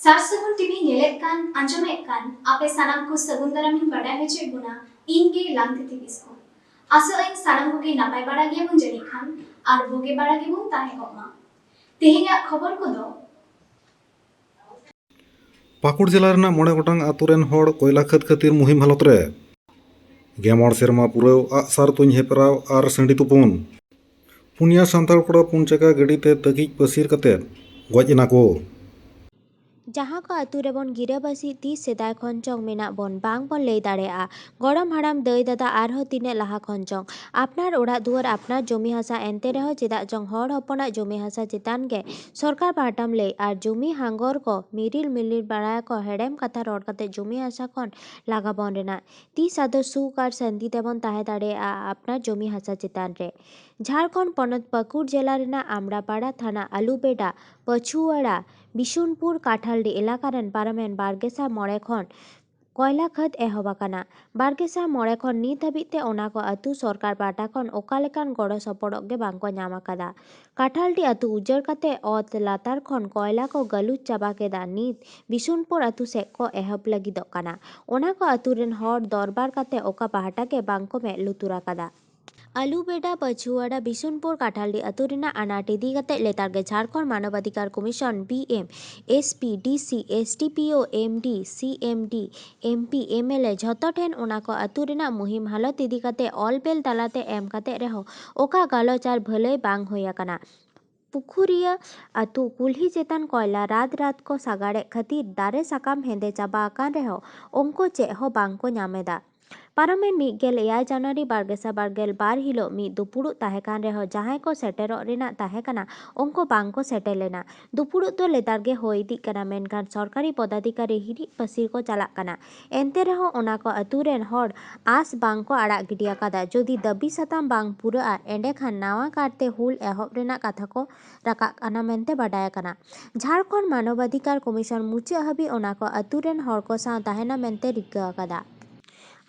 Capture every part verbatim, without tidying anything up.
ᱥᱟᱨ ᱥᱟᱹᱜᱩᱱ ᱴᱤᱵᱷᱤ ᱧᱮᱞᱮᱫ ᱠᱟᱱ, ᱟᱸᱡᱚᱢᱮᱫ ᱠᱟᱱ ᱟᱯᱮ ᱥᱟᱱᱟᱢ ᱠᱚ ᱥᱟᱹᱜᱩᱱ ᱫᱟᱨᱟᱢᱤᱧ ᱵᱟᱰᱟᱭ ᱦᱚᱪᱚᱭᱮᱫ ᱵᱚᱱᱟ, ᱤᱧ ᱜᱮ ᱞᱟᱝᱛᱤᱛᱤ ᱠᱤᱥᱠᱩ᱾ ᱟᱥᱚᱜ ᱟᱹᱧ ᱥᱟᱱᱟᱢ ᱠᱚᱜᱮ ᱱᱟᱯᱟᱭ ᱵᱟᱲᱟ ᱜᱮᱭᱟᱵᱚᱱ ᱡᱟᱹᱱᱤᱡ ᱠᱷᱟᱱ, ᱟᱨ ᱵᱩᱜᱤ ᱵᱟᱲᱟ ᱜᱮᱵᱚᱱ ᱛᱟᱦᱮᱸ ᱠᱚᱜ ᱢᱟ᱾ ᱛᱮᱦᱮᱧᱟᱜ ᱠᱷᱚᱵᱚᱨ ᱠᱚᱫᱚ᱾ ᱯᱟᱹᱠᱩᱲ ᱡᱮᱞᱟ ᱨᱮᱱᱟᱜ ᱢᱚᱬᱮ ᱜᱚᱴᱟᱝ ᱟᱹᱛᱩ ᱨᱮᱱ ᱦᱚᱲ ᱠᱚᱭᱞᱟ ᱠᱷᱟᱹᱫ ᱠᱷᱟᱹᱛᱤᱨ ᱢᱩᱦᱤᱢ ᱦᱟᱞᱚᱛ ᱨᱮ᱾ ᱜᱮᱢᱚᱬ ᱥᱮᱨᱢᱟ ᱯᱩᱨᱟᱹᱣ ᱟᱜᱼᱥᱟᱨ ᱛᱩᱧ ᱦᱮᱯᱨᱟᱣ ᱟᱨ ᱥᱟᱺᱰᱤ ᱛᱩᱯᱩᱱ᱾ ᱯᱩᱱᱭᱟ ᱥᱟᱱᱛᱟᱲ ᱠᱚᱲᱟ ᱯᱩᱱ ᱪᱟᱠᱟ ᱜᱟᱹᱰᱤ ᱛᱮ ᱛᱟᱹᱠᱤᱡ ᱯᱟᱹᱥᱤᱨ ᱠᱟᱛᱮ ᱜᱚᱡ ᱮᱱᱟ ᱠᱚ᱾ ᱡᱟᱦᱟᱸ ᱠᱚ ᱟᱹᱛᱩ ᱨᱮᱵᱚᱱ ᱜᱤᱨᱟᱹᱵᱟᱹᱥᱤ ᱛᱤᱥ ᱥᱮᱫᱟᱭ ᱠᱷᱚᱱ ᱪᱚᱝ ᱢᱮᱱᱟᱜ ᱵᱚᱱ, ᱵᱟᱝ ᱵᱚᱱ ᱞᱟᱹᱭ ᱫᱟᱲᱮᱭᱟᱜᱼᱟ᱾ ᱜᱚᱲᱚᱢ ᱦᱟᱲᱟᱢ ᱫᱟᱹᱭ ᱫᱟᱫᱟ ᱟᱨᱦᱚᱸ ᱛᱤᱱᱟᱹᱜ ᱞᱟᱦᱟ ᱠᱷᱚᱱ ᱪᱚᱝ᱾ ᱟᱯᱱᱟᱨ ᱚᱲᱟᱜ ᱫᱩᱣᱟᱹᱨ ᱟᱯᱱᱟᱨ ᱡᱚᱢᱤ ᱦᱟᱥᱟ, ᱮᱱᱛᱮ ᱨᱮᱦᱚᱸ ᱪᱮᱫᱟᱜ ᱪᱚᱝ ᱦᱚᱲ ᱦᱚᱯᱚᱱᱟᱜ ᱡᱚᱢᱤ ᱦᱟᱥᱟ ᱪᱮᱛᱟᱱ ᱜᱮ ᱥᱚᱨᱠᱟᱨ ᱯᱟᱦᱴᱟᱢ ᱞᱟᱹᱭ ᱟᱨ ᱡᱚᱢᱤ ᱦᱟᱸᱜᱚᱨ ᱠᱚ ᱢᱤᱨᱤᱞ ᱢᱤᱨᱤᱞ ᱵᱟᱲᱟᱭᱟᱠᱚ ᱦᱮᱲᱮᱢ ᱠᱟᱛᱷᱟ ᱨᱚᱲ ᱠᱟᱛᱮ ᱡᱚᱢᱤ ᱦᱟᱥᱟ ᱠᱷᱚᱱ ᱞᱟᱜᱟ ᱵᱚᱱ ᱨᱮᱱᱟᱜ᱾ ᱛᱤᱥ ᱟᱫᱚ ᱥᱩᱠ ᱟᱨ ᱥᱟᱹᱱᱛᱤ ᱛᱮᱵᱚᱱ ᱛᱟᱦᱮᱸ ᱫᱟᱲᱮᱭᱟᱜᱼᱟ ᱟᱯᱱᱟᱨ ᱡᱚᱢᱤ ᱦᱟᱥᱟ ᱪᱮᱛᱟᱱ ᱨᱮ? ᱡᱷᱟᱲᱠᱷᱚᱸᱰ ᱯᱚᱱᱚᱛ ᱯᱟᱹᱠᱩᱲ ᱡᱮᱞᱟ ᱨᱮᱱᱟᱜ ᱟᱢᱲᱟᱯᱟᱲᱟ ᱛᱷᱟᱱᱟ ᱟᱞᱩᱵᱮᱰᱟ, ᱯᱟᱹᱪᱷᱩᱣᱟᱲᱟ, ᱵᱤᱥᱩᱱᱯᱩᱨ ᱠᱟᱴᱷᱟᱞᱰᱤ ᱮᱞᱟᱠᱟ ᱨᱮᱱ ᱯᱟᱨᱚᱢᱮᱱ ᱵᱟᱨ ᱜᱮᱥᱟᱭ ᱢᱚᱬᱮ ᱠᱷᱚᱱ ᱠᱚᱭᱞᱟ ᱠᱷᱟᱹᱫ ᱮᱦᱚᱵ ᱟᱠᱟᱱᱟ᱾ ᱵᱟᱨ ᱜᱮᱥᱟᱭ ᱢᱚᱬᱮ ᱠᱷᱚᱱ ᱱᱤᱛ ᱦᱟᱹᱵᱤᱡ ᱛᱮ ᱚᱱᱟ ᱠᱚ ᱟᱹᱛᱩ ᱥᱚᱨᱠᱟᱨ ᱯᱟᱦᱴᱟ ᱠᱷᱚᱱ ᱚᱠᱟ ᱞᱮᱠᱟᱱ ᱜᱚᱲᱚ ᱥᱚᱯᱚᱦᱚᱫ ᱜᱮ ᱵᱟᱝ ᱠᱚ ᱧᱟᱢ ᱟᱠᱟᱫᱟ᱾ ᱠᱟᱴᱷᱟᱞᱰᱤ ᱟᱹᱛᱩ ᱩᱡᱟᱹᱲ ᱠᱟᱛᱮ ᱚᱛ ᱞᱟᱛᱟᱨ ᱠᱷᱚᱱ ᱠᱚᱭᱞᱟ ᱠᱚ ᱜᱟᱹᱞᱩᱪ ᱪᱟᱵᱟ ᱠᱮᱫᱟ᱾ ᱱᱤᱛ ᱵᱤᱥᱩᱱᱯᱩᱨ ᱟᱹᱛᱩ ᱥᱮᱫ ᱠᱚ ᱮᱦᱚᱵ ᱞᱟᱹᱜᱤᱫᱚᱜ ᱠᱟᱱᱟ᱾ ᱚᱱᱟ ᱠᱚ ᱟᱹᱛᱩ ᱨᱮᱱ ᱦᱚᱲ ᱫᱚᱨᱵᱟᱨ ᱠᱟᱛᱮ ᱚᱠᱟ ᱯᱟᱦᱴᱟ ᱜᱮ ᱵᱟᱝ ᱠᱚ ᱢᱮᱫ ᱞᱩᱛᱩᱨ ᱟᱠᱟᱫᱟ᱾ ᱟᱞᱩᱵᱮᱰᱟ, ᱯᱟᱹᱪᱷᱩᱣᱟᱲᱟ, ᱵᱤᱥᱩᱱᱯᱩᱨ ᱠᱟᱴᱷᱟᱞᱰᱤ ᱟᱹᱛᱩ ᱨᱮᱱᱟᱜ ᱟᱱᱟᱴ ᱤᱫᱤ ᱠᱟᱛᱮ ᱞᱮᱛᱟᱲ ᱜᱮ Jharkhand Manavadhikar commission, B M, S P, D C, S D P O, M D, C M D, M P, M L A ᱡᱷᱚᱛᱚ ᱴᱷᱮᱱ ᱚᱱᱟ ᱠᱚ ᱟᱹᱛᱩ ᱨᱮᱱᱟᱜ ᱢᱩᱦᱤᱢ ᱦᱟᱞᱚᱛ ᱤᱫᱤ ᱠᱟᱛᱮ ᱚᱞ ᱵᱮᱞ ᱛᱟᱞᱟᱛᱮ ᱮᱢ ᱠᱟᱛᱮ ᱨᱮᱦᱚᱸ ᱚᱠᱟ ᱜᱟᱞᱚᱪ ᱟᱨ ᱵᱷᱟᱹᱞᱟᱹᱭ ᱵᱟᱝ ᱦᱩᱭ ᱟᱠᱟᱱᱟ᱾ ᱯᱩᱠᱷᱩᱨᱤᱭᱟᱹ ᱟᱹᱛᱩ ᱠᱩᱞᱦᱤ ᱪᱮᱛᱟᱱ ᱠᱚᱭᱞᱟ ᱨᱟᱛ ᱨᱟᱛ ᱠᱚ ᱥᱟᱜᱟᱲᱮᱫ ᱠᱷᱟᱹᱛᱤᱨ ᱫᱟᱨᱮ ᱥᱟᱠᱟᱢ ᱦᱮᱸᱫᱮ ᱪᱟᱵᱟ ᱟᱠᱟᱱ ᱨᱮᱦᱚᱸ ᱩᱱᱠᱩ ᱪᱮᱫ ᱦᱚᱸ ᱵᱟᱝ ᱠᱚ ᱧᱟᱢ ᱮᱫᱟ᱾ ᱯᱟᱨᱚᱢᱮᱱ ᱢᱤᱫ ᱜᱮᱞ ᱮᱭᱟᱭ ᱡᱟᱱᱩᱣᱟᱨᱤ ᱵᱟᱨ ᱜᱮᱥᱟᱭ ᱵᱟᱨ ᱜᱮᱞ ᱵᱟᱨ ᱦᱤᱞᱳᱜ ᱢᱤᱫ ᱫᱩᱯᱩᱲᱩᱵ ᱛᱟᱦᱮᱸ ᱠᱟᱱ ᱨᱮᱦᱚᱸ ᱡᱟᱦᱟᱸᱭ ᱠᱚ ᱥᱮᱴᱮᱨᱚᱜ ᱨᱮᱱᱟᱜ ᱛᱟᱦᱮᱸ ᱠᱟᱱᱟ ᱩᱱᱠᱩ ᱵᱟᱝ ᱠᱚ ᱥᱮᱴᱮᱨ ᱞᱮᱱᱟ᱾ ᱫᱩᱯᱩᱲᱩᱵ ᱫᱚ ᱞᱮᱛᱟᱲ ᱜᱮ ᱦᱩᱭ ᱤᱫᱤᱜ ᱠᱟᱱᱟ, ᱢᱮᱱᱠᱷᱟᱱ ᱥᱚᱨᱠᱟᱨᱤ ᱯᱚᱫᱟᱫᱷᱤᱠᱟᱨᱤ ᱦᱤᱨᱤᱡ ᱯᱟᱹᱥᱤᱨ ᱠᱚ ᱪᱟᱞᱟᱜ ᱠᱟᱱᱟ᱾ ᱮᱱᱛᱮ ᱨᱮᱦᱚᱸ ᱚᱱᱟ ᱠᱚ ᱟᱹᱛᱩ ᱨᱮᱱ ᱦᱚᱲ ᱟᱸᱥ ᱵᱟᱝ ᱠᱚ ᱟᱲᱟᱜ ᱜᱤᱰᱤ ᱟᱠᱟᱫᱟ᱾ ᱡᱩᱫᱤ ᱫᱟᱹᱵᱤ ᱥᱟᱛᱟᱢ ᱵᱟᱝ ᱯᱩᱨᱟᱹᱜᱼᱟ, ᱮᱸᱰᱮᱠᱷᱟᱱ ᱱᱟᱣᱟ ᱠᱟᱨᱛᱮ ᱦᱩᱞ ᱮᱦᱚᱵ ᱨᱮᱱᱟᱜ ᱠᱟᱛᱷᱟ ᱠᱚ ᱨᱟᱠᱟᱵ ᱠᱟᱱᱟ ᱢᱮᱱᱛᱮ ᱵᱟᱰᱟᱭ ᱟᱠᱟᱱᱟ᱾ ᱡᱷᱟᱲᱠᱷᱚᱸᱰ ᱢᱟᱱᱚᱵᱟᱫᱷᱤᱠᱟᱨ ᱠᱚᱢᱤᱥᱚᱱ ᱢᱩᱪᱟᱹᱫ ᱦᱟᱹᱵᱤᱡ ᱚᱱᱟ ᱠᱚ ᱟᱹᱛᱩ ᱨᱮᱱ ᱦᱚᱲ ᱠᱚ ᱥᱟᱶ ᱛᱟᱦᱮᱱᱟ ᱢᱮᱱᱛᱮ ᱨᱤᱠᱟᱹ ᱟᱠᱟᱫᱟ᱾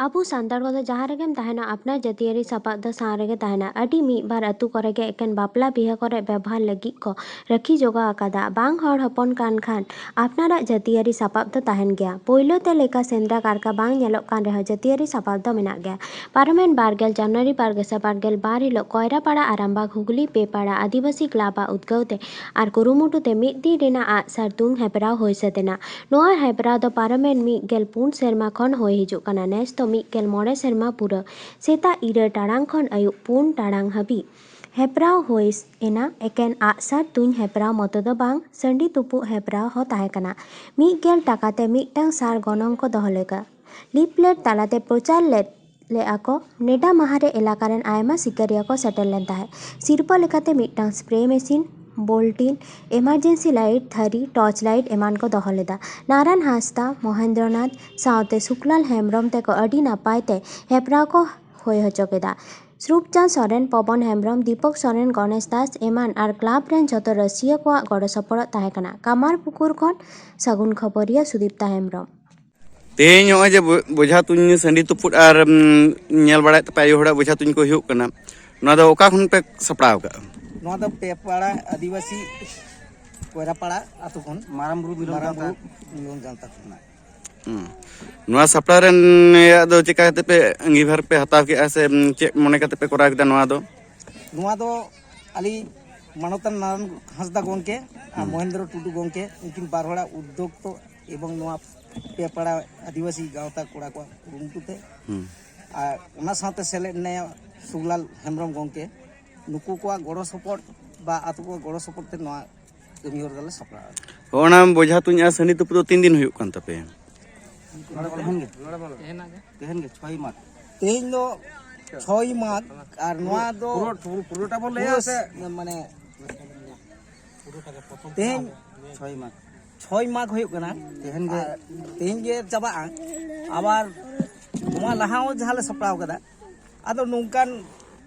ᱟᱵᱚ ᱥᱟᱱᱛᱟᱲ ᱠᱚᱫᱚ ᱡᱟᱦᱟᱸ ᱨᱮᱜᱮᱢ ᱛᱟᱦᱮᱱᱟ, ᱟᱯᱱᱟᱨ ᱡᱟᱹᱛᱤᱭᱟᱹᱨᱤ ᱥᱟᱯᱟᱵ ᱫᱚ ᱥᱟᱶ ᱨᱮᱜᱮ ᱛᱟᱦᱮᱱᱟ᱾ ᱟᱹᱰᱤ ᱢᱤᱫ ᱵᱟᱨ ᱟᱹᱛᱩ ᱠᱚᱨᱮ ᱜᱮ ᱮᱠᱮᱱ ᱵᱟᱯᱞᱟ ᱵᱤᱦᱟᱹ ᱠᱚᱨᱮ ᱵᱮᱵᱚᱦᱟᱨ ᱞᱟᱹᱜᱤᱫ ᱠᱚ ᱨᱟᱹᱠᱷᱤ ᱡᱚᱜᱟᱣ ᱟᱠᱟᱫᱟ᱾ ᱵᱟᱝ ᱦᱚᱲ ᱦᱚᱯᱚᱱ ᱠᱟᱱ ᱠᱷᱟᱱ ᱟᱯᱱᱟᱨᱟᱜ ᱡᱟᱹᱛᱤᱭᱟᱹᱨᱤ ᱥᱟᱯᱟᱵ ᱫᱚ ᱛᱟᱦᱮᱱ ᱜᱮᱭᱟ᱾ ᱯᱳᱭᱞᱳ ᱛᱮ ᱞᱮᱠᱟ ᱥᱮᱸᱫᱽᱨᱟ ᱠᱟᱨᱠᱟ ᱵᱟᱝ ᱧᱮᱞᱚᱜ ᱠᱟᱱ ᱨᱮᱦᱚᱸ ᱡᱟᱹᱛᱤᱭᱟᱹᱨᱤ ᱥᱟᱯᱟᱵ ᱫᱚ ᱢᱮᱱᱟᱜ ᱜᱮᱭᱟ᱾ ᱯᱟᱨᱚᱢᱮᱱ ᱵᱟᱨ ᱜᱮᱞ ᱡᱟᱱᱩᱣᱟᱨᱤ ᱵᱟᱨ ᱜᱮᱥᱟᱭ ᱵᱟᱨ ᱜᱮᱞ ᱵᱟᱨ ᱦᱤᱞᱳᱜ ᱠᱚᱭᱨᱟᱯᱟᱲᱟ ᱟᱨᱟᱢᱵᱟᱜᱽ ᱦᱩᱜᱽᱞᱤ ᱯᱮᱯᱟᱲᱟ ᱟᱹᱫᱤᱵᱟᱹᱥᱤ ᱠᱞᱟᱵᱽ ᱟᱜ ᱩᱫᱽᱜᱟᱹᱣ ᱛᱮ ᱟᱨ ᱠᱩᱨᱩᱢᱩᱴᱩ ᱛᱮ ᱢᱤᱫ ᱫᱤᱱ ᱨᱮᱱᱟᱜ ᱟᱜ ᱥᱟᱨ ᱛᱩᱧ ᱦᱮᱯᱨᱟᱣ ᱦᱩᱭ ᱥᱟᱹᱛ ᱮᱱᱟ᱾ ᱱᱚᱣᱟ ᱦᱮᱯᱨᱟᱣ ᱫᱚ ᱯᱟᱨᱚᱢᱮᱱ ᱢᱤᱫ ᱜᱮᱞ ᱯᱩᱱ ᱥᱮᱨᱢᱟ ᱠᱷᱚᱱ ᱦᱩᱭ ᱦᱤᱡᱩᱜ ᱠᱟᱱᱟ᱾ ᱱᱮᱥ ᱫᱚ ᱢᱤᱫ ᱜᱮᱞ ᱢᱚᱬᱮ ᱥᱮᱨᱢᱟ ᱯᱩᱨᱟᱹ᱾ ᱥᱮᱛᱟᱜ ᱤᱨᱟᱹᱞ ᱴᱟᱲᱟᱝ ᱠᱷᱚᱱ ᱟᱹᱭᱩᱵ ᱯᱩᱱ ᱴᱟᱲᱟᱝ ᱦᱟᱹᱵᱤᱡ ᱦᱮᱯᱨᱟᱣ ᱦᱩᱭ ᱮᱱᱟ᱾ ᱮᱠᱮᱱ ᱟᱜᱼᱥᱟᱨ ᱛᱩᱧ ᱦᱮᱯᱨᱟᱣ ᱢᱚᱛᱚ ᱫᱚ ᱵᱟᱝ, ᱥᱟᱺᱰᱤ ᱛᱩᱯᱩᱜ ᱦᱮᱯᱨᱟᱣ ᱦᱚᱸ ᱛᱟᱦᱮᱸ ᱠᱟᱱᱟ᱾ ᱢᱤᱫ ᱜᱮᱞ ᱴᱟᱠᱟ ᱛᱮ ᱢᱤᱫᱴᱟᱝ ᱥᱟᱨ ᱜᱚᱱᱚᱝ ᱠᱚ ᱫᱚᱦᱚ ᱞᱮᱫᱟ᱾ ᱞᱤᱯᱞᱮᱴ ᱛᱟᱞᱟᱛᱮ ᱯᱨᱚᱪᱟᱨ ᱞᱮᱫ ᱞᱮᱫᱼᱟ ᱠᱚ᱾ ᱱᱮᱰᱟ ᱢᱟᱦᱟ ᱨᱮ ᱮᱞᱟᱠᱟ ᱨᱮᱱ ᱟᱭᱢᱟ ᱥᱤᱠᱟᱹᱨᱤᱭᱟᱹ ᱠᱚ ᱥᱮᱴᱮᱨ ᱞᱮᱱ ᱛᱟᱦᱮᱸᱫ᱾ ᱥᱤᱨᱯᱟᱹ ᱞᱮᱠᱟᱛᱮ ᱢᱤᱫᱴᱟᱝ ᱥᱯᱨᱮ ᱢᱮᱥᱤᱱ, ᱵᱳᱞᱴᱤᱱ, ᱮᱢᱟᱨᱡᱮᱱᱥᱤ ᱞᱟᱭᱤᱴ, ᱛᱷᱟᱹᱨᱤ, ᱴᱚᱨᱪ ᱞᱟᱭᱤᱴ ᱮᱢᱟᱱ ᱠᱚ ᱫᱚᱦᱚ ᱞᱮᱫᱟ᱾ ᱱᱟᱨᱟᱱ ᱦᱟᱸᱥᱫᱟ, ᱢᱚᱦᱮᱱᱫᱨᱚᱱᱟᱛᱷ ᱥᱟᱶᱛᱮ ᱥᱩᱠᱞᱟᱞ ᱦᱮᱢᱵᱨᱚᱢ ᱛᱮᱠᱚ ᱟᱹᱰᱤ ᱱᱟᱯᱟᱭ ᱛᱮ ᱦᱮᱯᱨᱟᱣ ᱠᱚ ᱦᱩᱭ ᱦᱚᱪᱚ ᱠᱮᱫᱟ᱾ ᱥᱨᱩᱯᱪᱟᱸᱫᱽ ᱥᱚᱨᱮᱱ, ᱯᱚᱵᱚᱱ ᱦᱮᱢᱵᱨᱚᱢ, ᱫᱤᱯᱚᱠ ᱥᱚᱨᱮᱱ, ᱜᱚᱱᱮᱥ ᱫᱟᱥ ᱮᱢᱟᱱ ᱟᱨ ᱠᱞᱟᱵᱽ ᱨᱮᱱ ᱡᱷᱚᱛᱚ ᱨᱟᱹᱥᱤᱭᱟᱹ ᱠᱚᱣᱟᱜ ᱜᱚᱲᱚ ᱥᱚᱯᱚᱦᱚᱫ ᱛᱟᱦᱮᱸ ᱠᱟᱱᱟ᱾ ᱠᱟᱢᱟᱨ ᱯᱩᱠᱩᱨ ᱠᱷᱚᱱ ᱥᱟᱹᱜᱩᱱ ᱠᱷᱚᱵᱚᱨᱤᱭᱟᱹ ᱥᱩᱫᱤᱯᱛᱟ ᱦᱮᱢᱵᱨᱚᱢ᱾ ᱛᱮᱦᱮᱧ ᱱᱚᱜᱼᱚᱭ ᱡᱮ ᱵᱚ-, ᱵᱚᱡᱷᱟ ᱛᱩᱧ ᱥᱟᱺᱰᱤ ᱛᱩᱯᱩᱫ ᱟᱨ, ᱩᱢ, ᱧᱮᱞ ᱵᱟᱲᱟᱭᱮᱫ ᱛᱟᱯᱮ ᱟᱭᱳ ᱦᱚᱲᱟᱜ ᱵᱚᱡᱷᱟ ᱛᱩᱧ ᱠᱚ ᱦᱩᱭᱩᱜ ᱠᱟᱱᱟ, ᱱᱚᱣᱟ ᱫᱚ ᱚᱠᱟ ᱠᱷᱚᱱ ᱯᱮ ᱥᱟᱯᱲᱟᱣ ᱠᱟᱜᱼᱟ? ᱱᱚᱣᱟ ᱫᱚ ᱯᱮ ᱯᱟᱲᱟ ᱟᱹᱫᱤᱵᱟᱹᱥᱤ ᱠᱚᱭᱨᱟᱯᱟᱲᱟ ᱟᱹᱛᱩ ᱠᱷᱚᱱ ᱢᱟᱨᱟᱝ ᱵᱩᱨᱩ ᱢᱤᱞᱚᱱ ᱢᱟᱨᱟᱝ ᱜᱟᱶᱛᱟ᱾ ᱵᱩᱨᱩ ᱢᱤᱞᱚᱱ ᱜᱟᱶᱛᱟ ᱠᱷᱚᱱᱟᱜ᱾ ᱦᱩᱸ᱾ ᱱᱚᱣᱟ ᱥᱟᱯᱲᱟᱣ ᱨᱮᱱ ᱨᱮᱭᱟᱜ ᱫᱚ ᱪᱮᱠᱟ ᱠᱟᱛᱮ ᱯᱮ ᱟᱺᱜᱤᱵᱷᱟᱨ ᱯᱮ ᱦᱟᱛᱟᱣ ᱠᱮᱜᱼᱟ ᱥᱮ, ᱩᱢ, ᱪᱮᱫ ᱢᱚᱱᱮ ᱠᱟᱛᱮ ᱯᱮ ᱠᱚᱨᱟᱣ ᱠᱮᱫᱟ ᱱᱚᱣᱟ ᱫᱚ? ᱱᱚᱣᱟ ᱫᱚ ᱟᱹᱞᱤᱧ ᱢᱟᱱᱚᱛᱟᱱ ᱱᱟᱨᱟᱭᱚᱱ ᱦᱟᱸᱥᱫᱟ ᱜᱚᱢᱠᱮ ᱟᱨ ᱦᱩᱸ᱾ ᱢᱚᱦᱮᱱᱫᱨᱚ ᱴᱩᱰᱩ ᱜᱚᱢᱠᱮ, ᱩᱱᱠᱤᱱ ᱵᱟᱨ ᱦᱚᱲᱟᱜ ᱩᱫᱽᱫᱳᱜᱽ ᱛᱚ ᱮᱵᱚᱝ ᱱᱚᱣᱟ ᱯᱮ ᱯᱟᱲᱟ ᱟᱹᱫᱤᱵᱟᱹᱥᱤ ᱜᱟᱶᱛᱟ ᱠᱚᱲᱟ ᱠᱚᱣᱟᱜ ᱠᱩᱨᱩᱢᱩᱴᱩ ᱛᱮ᱾ ᱦᱩᱸ᱾ ᱟᱨ ᱚᱱᱟ ᱥᱟᱶᱛᱮ ᱥᱮᱞᱮᱫ ᱢᱮᱱᱟᱭᱟ ᱥᱩᱠᱞᱟᱞ ᱦᱮᱢᱵᱨᱚᱢ ᱜᱚᱢᱠᱮ᱾ ᱱᱩᱠᱩ ᱠᱚᱣᱟᱜ ᱜᱚᱲᱚ ᱥᱚᱯᱚᱦᱚᱫ ᱵᱟ ᱟᱹᱛᱩ ᱠᱚᱣᱟᱜ ᱜᱚᱲᱚ ᱥᱚᱯᱚᱦᱚᱫ ᱛᱮ ᱱᱚᱣᱟ ᱠᱟᱹᱢᱤ ᱦᱚᱨᱟ ᱫᱚᱞᱮ ᱥᱟᱯᱲᱟᱣ ᱮᱫᱟ᱾ ᱚᱱᱟ ᱵᱚᱡᱷᱟ ᱛᱩᱧ ᱟᱨ ᱥᱟᱺᱰᱤ ᱛᱩᱯᱩᱫ ᱫᱚ ᱛᱤᱱ ᱫᱤᱱ ᱦᱩᱭᱩᱜ ᱠᱟᱱ ᱛᱟᱯᱮᱭᱟ? ᱛᱮᱦᱮᱧ ᱜᱮ, ᱛᱮᱦᱮᱧ ᱜᱮ ᱪᱷᱚᱭ ᱢᱟᱜᱽ᱾ ᱛᱮᱦᱮᱧ ᱫᱚ ᱪᱷᱚᱭ ᱢᱟᱜᱽ, ᱟᱨ ᱱᱚᱣᱟ ᱫᱚ ᱯᱩᱨᱟᱹ, ᱯᱩᱨᱟᱹ, ᱯᱩᱨᱟᱹᱴᱟ ᱵᱚᱱ ᱞᱟᱹᱭᱟ ᱯᱩᱨᱟᱹ ᱥᱮ? ᱢᱟᱱᱮ ᱛᱮᱦᱮᱧ ᱪᱷᱚᱭ ᱢᱟᱜᱽ, ᱪᱷᱚᱭ ᱢᱟᱜᱽ ᱦᱩᱭᱩᱜ ᱠᱟᱱᱟ᱾ ᱛᱮᱦᱮᱧ ᱜᱮ᱾ ᱟᱨ ᱛᱮᱦᱮᱧ ᱜᱮ ᱪᱟᱵᱟᱜᱼᱟ᱾ ᱟᱵᱟᱨ ᱱᱚᱣᱟ ᱞᱟᱦᱟ ᱦᱚᱸ ᱡᱟᱦᱟᱸ ᱞᱮ ᱥᱟᱯᱲᱟᱣ ᱠᱟᱫᱟ, ᱟᱫᱚ ᱱᱚᱝᱠᱟᱱ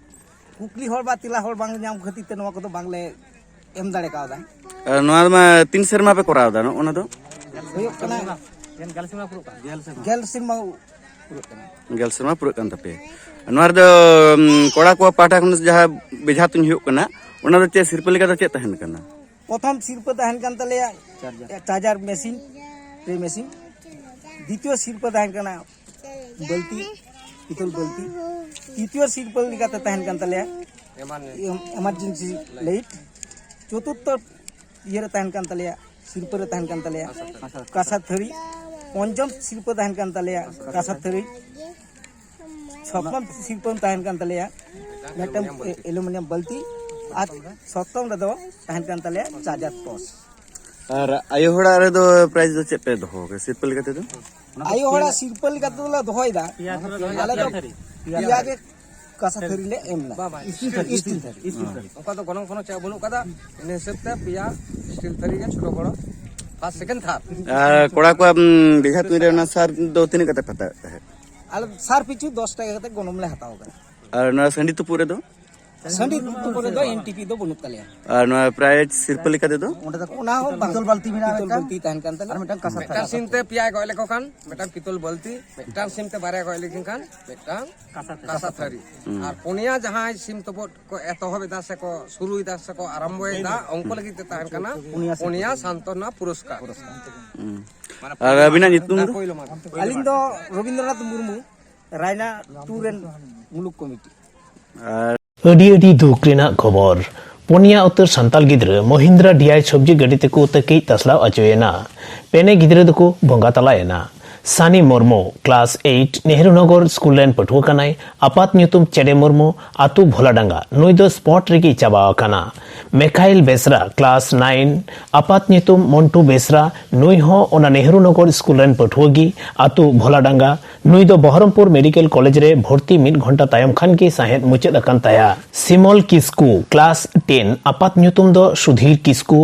ᱠᱩᱠᱞᱤ ᱦᱚᱲ ᱵᱟ ᱛᱮᱞᱟ ᱦᱚᱲ ᱵᱟᱝ ᱧᱟᱢ ᱠᱷᱟᱹᱛᱤᱨ ᱛᱮ ᱱᱚᱣᱟ ᱠᱚᱫᱚ ᱵᱟᱝᱞᱮ ᱮᱢ ᱫᱟᱲᱮ ᱠᱟᱣᱫᱟ᱾ ᱟᱨ ᱱᱚᱣᱟ ᱢᱟ ᱛᱤᱱ ᱥᱮᱨᱢᱟ ᱯᱮ ᱠᱚᱨᱟᱣ ᱮᱫᱟ ᱱᱚᱜᱼᱚ ᱱᱟ ᱫᱚ? ᱦᱩᱭᱩᱜ ᱠᱟᱱᱟ ᱜᱮᱞ ᱥᱮᱨᱢᱟ ᱯᱩᱨᱟᱹᱜ ᱠᱟᱱᱟ᱾ ᱜᱮᱞ ᱥᱮᱨᱢᱟ᱾ ᱜᱮᱞ ᱥᱮᱨᱢᱟ ᱜᱮᱞ ᱥᱮᱨᱢᱟ ᱯᱩᱨᱟᱹᱜ ᱠᱟᱱ ᱛᱟᱯᱮᱭᱟ᱾ ᱱᱚᱣᱟ ᱨᱮᱫᱚ ᱩᱢ, ᱠᱚᱲᱟ ᱠᱚᱣᱟᱜ ᱯᱟᱦᱴᱟ ᱠᱷᱚᱱ ᱡᱟᱦᱟᱸ ᱵᱮᱡᱷᱟ ᱛᱩᱧ ᱦᱩᱭᱩᱜ ᱠᱟᱱᱟ, ᱚᱱᱟ ᱫᱚ ᱪᱮᱫ ᱥᱤᱨᱯᱟᱹ ᱞᱮᱠᱟ ᱫᱚ ᱪᱮᱫ ᱛᱟᱦᱮᱱ ᱠᱟᱱᱟ? ᱯᱨᱚᱛᱷᱚᱢ ᱥᱤᱨᱯᱟᱹ ᱛᱟᱦᱮᱱ ᱠᱟᱱ ᱛᱟᱞᱮᱭᱟ ᱪᱟᱨᱡᱟᱨ ᱢᱮᱥᱤᱱ, ᱯᱨᱮ ᱢᱮᱥᱤᱱ᱾ ᱫᱤᱛᱤᱭᱚ ᱥᱤᱨᱯᱟᱹ ᱛᱟᱦᱮᱱ ᱠᱟᱱᱟ ᱵᱟᱹᱞᱛᱤ, ᱯᱤᱛᱚᱞ ᱵᱟᱹᱞᱛᱤ᱾ ᱛᱨᱤᱛᱤᱭᱚ ᱥᱤᱨᱯᱟᱹ ᱞᱮᱠᱟᱛᱮ ᱛᱟᱦᱮᱱ ᱠᱟᱱ ᱛᱟᱞᱮᱭᱟ ᱮᱢᱟᱨᱡᱮᱱᱥᱤ ᱞᱟᱭᱤᱴ᱾ ᱪᱚᱛᱩᱨᱛᱷᱚ ᱤᱭᱟᱹ ᱨᱮ ᱛᱟᱦᱮᱱ ᱠᱟᱱ ᱛᱟᱞᱮᱭᱟ, ᱥᱤᱨᱯᱟᱹ ᱨᱮ ᱛᱟᱦᱮᱱ ᱠᱟᱱ ᱛᱟᱞᱮᱭᱟ ᱠᱟᱸᱥᱟ ᱛᱷᱟᱹᱨᱤ᱾ ᱯᱚᱧᱪᱚᱢ ᱥᱤᱨᱯᱟᱹ ᱛᱟᱦᱮᱱ ᱠᱟᱱ ᱛᱟᱞᱮᱭᱟ ᱠᱟᱸᱥᱟ ᱛᱷᱟᱹᱨᱤ᱾ ᱥᱚᱯᱛᱚᱢ ᱥᱤᱨᱯᱟᱹ ᱛᱟᱦᱮᱱ ᱠᱟᱱ ᱛᱟᱞᱮᱭᱟ ᱢᱤᱫᱴᱟᱝ ᱮᱞᱩᱢᱤᱱᱤᱭᱟᱢ ᱵᱟᱹᱞᱛᱤ᱾ ᱟᱨ ᱥᱚᱯᱛᱚᱢ ᱨᱮᱫᱚ ᱛᱟᱦᱮᱱ ᱠᱟᱱ ᱛᱟᱞᱮᱭᱟ ᱪᱟᱨᱡᱟᱨ ᱴᱚᱨᱪ᱾ ᱟᱨ ᱟᱭᱳ ᱦᱚᱲᱟᱜ ᱨᱮᱫᱚ ᱯᱨᱟᱭᱤᱡᱽ ᱫᱚ ᱪᱮᱫ ᱯᱮ ᱫᱚᱦᱚ ᱟᱠᱟᱫᱟ ᱥᱤᱨᱯᱟᱹ ᱞᱮᱠᱟ ᱛᱮᱫᱚ? ᱟᱭᱳ ᱦᱚᱲᱟᱜ ᱥᱤᱨᱯᱟᱹ ᱞᱮᱠᱟ ᱛᱮᱫᱚ ᱞᱮ ᱫᱚᱦᱚᱭᱮᱫᱟ ᱟᱞᱮ ᱫᱚ ᱯᱮᱭᱟ ᱜᱮ ᱠᱟᱸᱥᱟ ᱛᱷᱟᱹᱨᱤ ᱞᱮ ᱮᱢ ᱮᱫᱟ᱾ ᱥᱴᱤᱞ ᱛᱷᱟᱹᱨᱤ᱾ ᱚᱱᱠᱟ ᱫᱚ ᱜᱚᱱᱚᱝ ᱯᱷᱚᱱᱚᱝ ᱪᱮᱫ ᱵᱟᱹᱱᱩᱜ ᱠᱟᱫᱟ᱾ ᱤᱱᱟᱹ ᱦᱤᱥᱟᱹᱵ ᱛᱮ ᱯᱮᱭᱟ ᱥᱴᱤᱞ ᱛᱷᱟᱹᱨᱤ ᱜᱮ, ᱪᱷᱳᱴᱳ ᱵᱚᱲᱚ, ᱯᱷᱟᱥᱴ, ᱥᱮᱠᱮᱱᱰ, ᱛᱷᱟᱨᱰ᱾ ᱟᱨ ᱠᱚᱲᱟ ᱠᱚᱣᱟᱜ ᱩᱢ, ᱵᱮᱡᱷᱟ ᱛᱩᱧ ᱨᱮ ᱚᱱᱟ ᱥᱟᱨ ᱫᱚ ᱛᱤᱱᱟᱹᱜ ᱠᱟᱛᱮ ᱯᱮ ᱦᱟᱛᱟᱣ ᱮᱫ ᱛᱟᱦᱮᱸᱫ? ᱟᱞᱮ ᱥᱟᱨ ᱯᱤᱪᱷᱩ ᱫᱚᱥ ᱴᱟᱠᱟ ᱠᱟᱛᱮ ᱜᱚᱱᱚᱝ ᱞᱮ ᱦᱟᱛᱟᱣ ᱠᱟᱫᱟ᱾ ᱟᱨ ᱱᱚᱣᱟ ᱥᱟᱺᱰᱤ ᱛᱩᱯᱩᱫ ᱨᱮᱫᱚ? ᱥᱟᱺᱰᱤ ᱛᱩᱯᱩᱫ ᱨᱮᱫᱚ ᱮᱱ ᱴᱤ ᱯᱤ ᱫᱚ ᱵᱟᱹᱱᱩᱜ ᱛᱟᱞᱮᱭᱟ᱾ ᱟᱨ ᱱᱚᱣᱟ ᱯᱨᱟᱭᱤᱡᱽ ᱥᱤᱨᱯᱟᱹ ᱞᱮᱠᱟ ᱛᱮᱫᱚ? ᱚᱸᱰᱮ ᱫᱚ ᱚᱱᱟ ᱦᱚᱸ ᱵᱟᱝ᱾ ᱯᱤᱛᱚᱞ ᱵᱟᱹᱞᱛᱤ ᱢᱮᱱᱟᱜᱼᱟ ᱯᱤᱛᱚᱞ ᱢᱤᱫᱴᱟᱝ᱾ ᱵᱟᱹᱞᱛᱤ ᱛᱟᱦᱮᱱ ᱠᱟᱱ ᱛᱟᱞᱮᱭᱟ᱾ ᱟᱨ ᱢᱤᱫᱴᱟᱝ ᱠᱟᱸᱥᱟ ᱛᱷᱟᱹᱨᱤ᱾ ᱢᱤᱫᱴᱟᱝ ᱥᱤᱢ ᱛᱮ ᱯᱮᱭᱟᱭ ᱜᱚᱡ ᱞᱮᱠᱚ ᱠᱷᱟᱱ ᱢᱤᱫᱴᱟᱝ ᱯᱤᱛᱚᱞ ᱵᱟᱹᱞᱛᱤ, ᱢᱤᱫᱴᱟᱝ ᱥᱤᱢ ᱛᱮ ᱵᱟᱨᱭᱟ ᱜᱚᱡ ᱞᱮᱠᱤᱱ ᱠᱷᱟᱱ ᱢᱤᱫᱴᱟᱝ ᱠᱟᱸᱥᱟ ᱛᱷᱟᱹᱨᱤ᱾ ᱦᱩᱸ᱾ ᱟᱨ ᱯᱩᱱᱭᱟ ᱡᱟᱦᱟᱸᱭ ᱥᱤᱢ ᱛᱩᱯᱩᱫ ᱠᱚ ᱮᱛᱚᱦᱚᱵ ᱮᱫᱟ ᱥᱮ ᱠᱚ ᱥᱩᱨᱩᱭᱮᱫᱟ ᱥᱮ ᱠᱚ ᱟᱨᱟᱢᱵᱚᱭᱮᱫᱟ, ᱩᱱᱠᱩ ᱞᱟᱹᱜᱤᱫ ᱛᱮ ᱛᱟᱦᱮᱱ ᱠᱟᱱᱟ ᱯᱩᱱᱭᱟ ᱥᱟᱱᱛᱚᱱᱟ ᱯᱩᱨᱚᱥᱠᱟᱨ᱾ ᱦᱩᱸ᱾ ᱟᱨ ᱟᱹᱵᱤᱱᱟᱜ ᱧᱩᱛᱩᱢ ᱫᱚ? ᱟᱹᱞᱤᱧ ᱫᱚ ᱨᱚᱵᱤᱱᱫᱨᱚᱱᱟᱛᱷ ᱢᱩᱨᱢᱩ, ᱨᱟᱭᱱᱟ ᱴᱩ ᱨᱮᱱ ᱢᱩᱞᱩᱠ ᱠᱚᱢᱤᱴᱤ᱾ ᱟᱨ ᱟᱹᱰᱤ ᱟᱹᱰᱤ ᱫᱩᱠ ᱨᱮᱱᱟᱜ ᱠᱷᱚᱵᱚᱨ᱾ ᱯᱩᱱᱭᱟ ᱩᱛᱟᱹᱨ ᱥᱟᱱᱛᱟᱲ ᱜᱤᱫᱽᱨᱟᱹ ᱢᱚᱦᱤᱱᱫᱨᱟ ᱰᱤ ᱟᱭ ᱥᱚᱵᱡᱤ ᱜᱟᱹᱰᱤ ᱛᱮᱠᱚ ᱛᱟᱹᱠᱤᱡ ᱛᱟᱥᱞᱟᱣ ᱚᱪᱚᱭᱮᱱᱟ᱾ ᱯᱮᱱᱮ ᱜᱤᱫᱽᱨᱟᱹ ᱫᱚᱠᱚ ᱵᱚᱸᱜᱟ ᱛᱟᱞᱟᱭᱮᱱᱟ᱾ ᱥᱟᱱᱤ ᱢᱩᱨᱢᱩ, ᱠᱞᱟᱥ ᱮᱭᱤᱴ, ᱱᱮᱦᱨᱩ ᱱᱚᱜᱚᱨ ᱥᱠᱩᱞ ᱨᱮᱱ ᱯᱟᱹᱴᱷᱩᱣᱟᱹ ᱠᱟᱱᱟᱭ᱾ ᱟᱯᱟᱛ ᱧᱩᱛᱩᱢ ᱪᱮᱰᱮ ᱢᱩᱨᱢᱩ, ᱟᱹᱛᱩ ᱵᱷᱳᱞᱟᱰᱟᱸᱜᱟ᱾ ᱱᱩᱭ ᱫᱚ ᱥᱯᱳᱨᱴ ᱨᱮᱜᱮᱭ ᱪᱟᱵᱟ ᱟᱠᱟᱱᱟ᱾ ᱢᱮᱠᱷᱟᱭᱤᱞ ᱵᱮᱥᱨᱟ, ᱠᱞᱟᱥ ᱱᱟᱭᱤᱱ, ᱟᱯᱟᱛ ᱧᱩᱛᱩᱢ ᱢᱚᱱᱴᱩ ᱵᱮᱥᱨᱟ, ᱱᱩᱭ ᱦᱚᱸ ᱚᱱᱟ ᱱᱮᱦᱨᱩ ᱱᱚᱜᱚᱨ ᱥᱠᱩᱞ ᱨᱮᱱ ᱯᱟᱹᱴᱷᱩᱣᱟᱹ ᱜᱮ, ᱟᱹᱛᱩ ᱵᱷᱳᱞᱟᱰᱟᱸᱜᱟ᱾ ᱱᱩᱭ ᱫᱚ ᱵᱚᱦᱚᱨᱚᱢᱯᱩᱨ ᱢᱮᱰᱤᱠᱮᱞ ᱠᱚᱞᱮᱡᱽ ᱨᱮ ᱵᱷᱚᱨᱛᱤ ᱢᱤᱫ ᱜᱷᱚᱱᱴᱟ ᱛᱟᱭᱚᱢ ᱠᱷᱟᱱ ᱜᱮ ᱥᱟᱶᱦᱮᱫ ᱢᱩᱪᱟᱹᱫ ᱟᱠᱟᱱ ᱛᱟᱭᱟ᱾ ᱥᱤᱢᱚᱞ ᱠᱤᱥᱠᱩ, ᱠᱞᱟᱥ ᱴᱮᱱ, ᱟᱯᱟᱛ ᱧᱩᱛᱩᱢ ᱫᱚ ᱥᱩᱫᱷᱤᱨ ᱠᱤᱥᱠᱩ,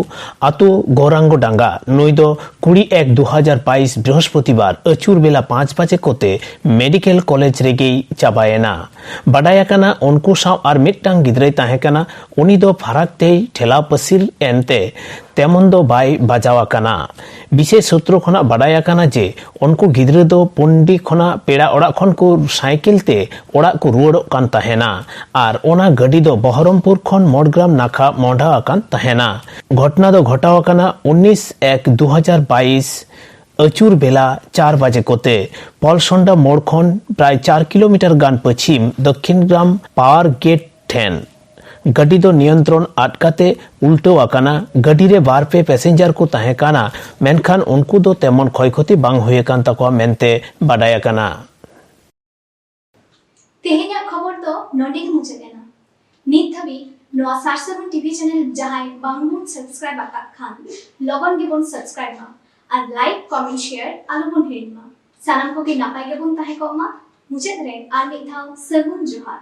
ᱟᱹᱛᱩ ᱜᱳᱨᱟᱝᱜᱚᱰᱟᱸᱜᱟ᱾ ᱱᱩᱭ ᱫᱚ ᱠᱩᱲᱤ ᱮᱠ ᱫᱩ ᱦᱟᱡᱟᱨ ᱵᱟᱭᱤᱥ ᱵᱨᱤᱦᱚᱥᱯᱚᱛᱤᱵᱟᱨ ᱟᱹᱪᱩᱨ ᱵᱮᱞᱟ ᱯᱟᱸᱪ ᱵᱟᱡᱮ ᱠᱚᱛᱮ ᱢᱮᱰᱤᱠᱮᱞ ᱠᱚᱞᱮᱡᱽ ᱨᱮᱜᱮᱭ ᱪᱟᱵᱟᱭᱮᱱᱟ᱾ ᱵᱟᱰᱟᱭ ᱟᱠᱟᱱᱟ, ᱩᱱᱠᱩ ᱥᱟᱶ ᱟᱨ ᱢᱤᱫᱴᱟᱝ ᱜᱤᱫᱽᱨᱟᱹᱭ ᱛᱟᱦᱮᱸ ᱠᱟᱱᱟ, ᱩᱱᱤ ᱫᱚ ᱯᱷᱟᱨᱟᱠ ᱛᱮᱭ ᱴᱷᱮᱞᱟᱣ ᱯᱟᱹᱥᱤᱨ ᱮᱱᱛᱮ ᱛᱮᱢᱚᱱ ᱫᱚ ᱵᱟᱭ ᱵᱟᱡᱟᱣ ᱟᱠᱟᱱᱟ᱾ ᱵᱤᱥᱮᱥ ᱥᱩᱛᱨᱚ ᱠᱷᱚᱱᱟᱜ ᱵᱟᱰᱟᱭ ᱟᱠᱟᱱᱟ ᱡᱮ ᱩᱱᱠᱩ ᱜᱤᱫᱽᱨᱟᱹ ᱫᱚ ᱯᱩᱱᱰᱤ ᱠᱷᱚᱱᱟᱜ ᱯᱮᱲᱟ ᱚᱲᱟᱜ ᱠᱷᱚᱱ ᱠᱚ ᱥᱟᱭᱠᱮᱞ ᱛᱮ ᱚᱲᱟᱜ ᱠᱚ ᱨᱩᱣᱟᱹᱲᱚᱜ ᱠᱟᱱ ᱛᱟᱦᱮᱱᱟ ᱟᱨ ᱚᱱᱟ ᱜᱟᱹᱰᱤ ᱫᱚ ᱵᱚᱦᱚᱨᱚᱢᱯᱩᱨ ᱠᱷᱚᱱ ᱢᱚᱰᱜᱨᱟᱢ ᱱᱟᱠᱷᱟ ᱢᱚᱦᱰᱟ ᱟᱠᱟᱱ ᱛᱟᱦᱮᱱᱟ᱾ ᱜᱷᱚᱴᱱᱟ ᱫᱚ ᱜᱷᱚᱴᱟᱣ ᱟᱠᱟᱱᱟ ᱩᱱᱤᱥ ᱮᱠ ᱫᱩ ᱦᱟᱡᱟᱨ ᱵᱟᱭᱤᱥ ᱟᱹᱪᱩᱨ ᱵᱮᱞᱟ ᱪᱟᱨ ᱵᱟᱡᱮ ᱠᱚᱛᱮ ᱯᱚᱞᱥᱚᱱᱰᱟ ᱢᱳᱲ ᱠᱷᱚᱱ ᱯᱨᱟᱭ ᱪᱟᱨ ᱠᱤᱞᱳᱢᱤᱴᱟᱨ ᱜᱟᱱ ᱯᱟᱹᱪᱷᱤᱢ ᱫᱚᱠᱠᱷᱤᱱ ᱜᱨᱟᱢ ᱯᱟᱣᱟᱨ ᱜᱮᱴ ᱴᱷᱮᱱ᱾ ᱜᱟᱹᱰᱤ ᱫᱚ ᱱᱤᱭᱚᱱᱛᱨᱚᱱ ᱟᱫ ᱠᱟᱛᱮ ᱩᱞᱴᱟᱹᱣ ᱟᱠᱟᱱᱟ᱾ ᱜᱟᱹᱰᱤ ᱨᱮ ᱵᱟᱨ ᱯᱮ ᱯᱮᱥᱮᱧᱡᱟᱨ ᱠᱚ ᱛᱟᱦᱮᱸ ᱠᱟᱱᱟ, ᱢᱮᱱᱠᱷᱟᱱ ᱩᱱᱠᱩ ᱫᱚ ᱛᱮᱢᱚᱱ ᱠᱷᱚᱭ ᱠᱷᱚᱛᱤ ᱵᱟᱝ ᱦᱩᱭ ᱟᱠᱟᱱ ᱛᱟᱠᱚᱣᱟ ᱢᱮᱱᱛᱮ ᱵᱟᱰᱟᱭ ᱟᱠᱟᱱᱟ᱾ ᱛᱮᱦᱮᱧᱟᱜ ᱠᱷᱚᱵᱚᱨ ᱫᱚ ᱱᱚᱰᱮ ᱜᱮ ᱢᱩᱪᱟᱹᱫ ᱮᱱᱟ᱾ ᱱᱤᱛ ᱫᱷᱟᱹᱵᱤᱡ ᱱᱚᱣᱟ ᱥᱟᱨ ᱥᱟᱹᱜᱩᱱ ᱴᱤᱵᱷᱤ ᱪᱮᱱᱮᱞ ᱡᱟᱦᱟᱸᱭ ᱵᱟᱝ ᱵᱚᱱ ᱥᱟᱵᱥᱠᱨᱟᱭᱤᱵ ᱟᱠᱟᱫ ᱠᱷᱟᱱ, ᱞᱚᱜᱚᱱ ᱜᱮᱵᱚᱱ ᱥᱟᱵᱥᱠᱨᱟᱭᱤᱵ ᱢᱟ ᱟᱨ ᱞᱟᱭᱤᱠ, ᱠᱚᱢᱮᱱᱴ, ᱥᱮᱭᱟᱨ ᱟᱞᱚ ᱵᱚᱱ ᱦᱤᱲᱤᱧ ᱢᱟ᱾ ᱥᱟᱱᱟᱢ ᱠᱚᱜᱮ ᱱᱟᱯᱟᱭ ᱜᱮᱵᱚᱱ ᱛᱟᱦᱮᱸ ᱠᱚᱜ ᱢᱟ᱾ ᱢᱩᱪᱟᱹᱫ ᱨᱮ ᱟᱨ ᱢᱤᱫ ᱫᱷᱟᱣ ᱥᱟᱹᱜᱩᱱ ᱡᱚᱦᱟᱨ᱾